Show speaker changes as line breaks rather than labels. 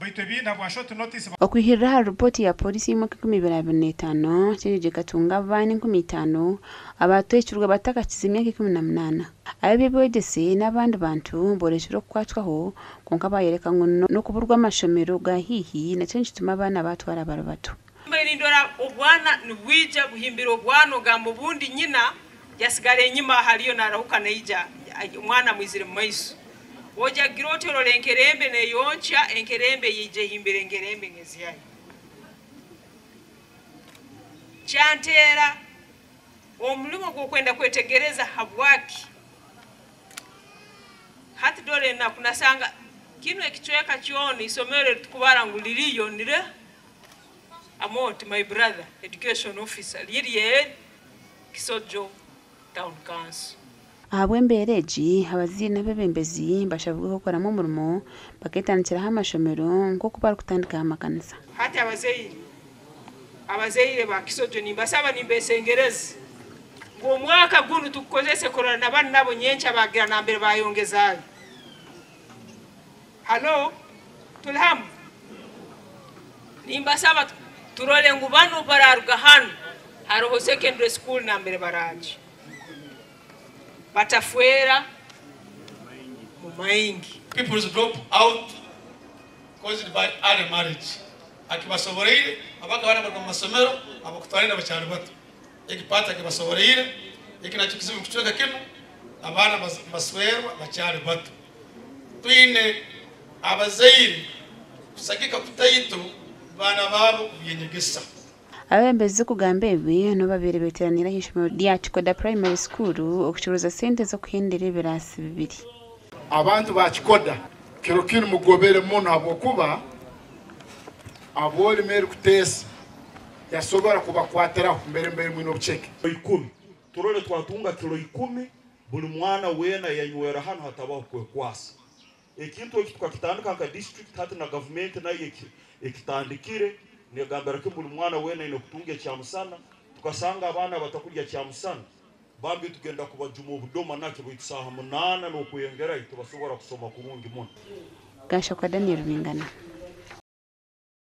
Baitu ebindi habwa short notice.
Okwihirira ahari ripooti ya Pooriisi y'omwaka 2025, Kyegegye ekatunga abaana 5000 abaatwekirwe batakakize emyaka 18. Ab'eby'obwegyese n'abandi bantu boorekire okukwatwaho kwonka baayoreka ngu n'okuburwa amashomero ga haihi nakyo nikituma abaana baatwara bari bato.
Mbwenu ndora obwana nibwija buhimbire obwana ogamba obundi nyina yasigara enyima hariyo narahuka naija omwana amwizire mumaiso oja kugira oti orora enkerembe neyonkya enkerembe yaija ehimbire enkerembe ngenzi yayo kyanteera omurimo gw'okwenda kwetegereza habwaki hati dora enaku nasanga kinu ekicweka kyona isomero eritukubara ngu liriyo niriha Amooti my brother education officer riri eri Kisojo town council.
Ahabw'embeera egi, abazaire n'abeebembezi bashabirwe kwekoramu omurimo bakeetandikiraho amashomero nk'oku barikutandikaho amakanisa.
Hati abazaire abazaire ba Kisojo nimbasaba nimbesengereza ngu omwaka gunu tugukozese kurora na banu nabo nyenkya bagira nambere bayongezaayo. Halo, tuli hamu? Nimbasaba turole ngu banu obu bararuga hanu haroho secondary school nambere baraagya batafwera mu maingi.
Pupils drop out caused by early marriage akibasoboreire abaka abaana baruga mumasomero abokutwara enda bakyali bato egi part akibasoboreire eki nakyo kizibu mukicweka kinu abaana nibaswerwa bakyali bato. Twine abazaire kusagika kutaito baana baabo kubyenyegesa.
Abeebembezi kugamba ebi n'obu babaire beeteraniire ah'eishomero rya Kikoda Primary School okucuruuza sente z'okuhendera ebiraasi bibiri.
Abantu ba Kikoda kiro kinu mugobere muno habwokuba abwolimo erikuteesa yasobora kubakwatiraho mbere mbere mwine obuceke.
Ikumi. Turole twatunga kilo ikumi Buli mwana weena yanywera hanu hatabaho kwekwasa. Ekintu eki tukakitandika nka district hati na gavumenti nayo ekitandikire negambira kimu buli mwana weena aine kutunga ekyamusana. Tukasanga abaana abatakulya kyamusana bambi tugenda kubajuma obudoma nakyo baitu saaha munaana nokweyongerayo tibasobora kusoma kurungi muno.
Gashakwa Daniel Rwingana.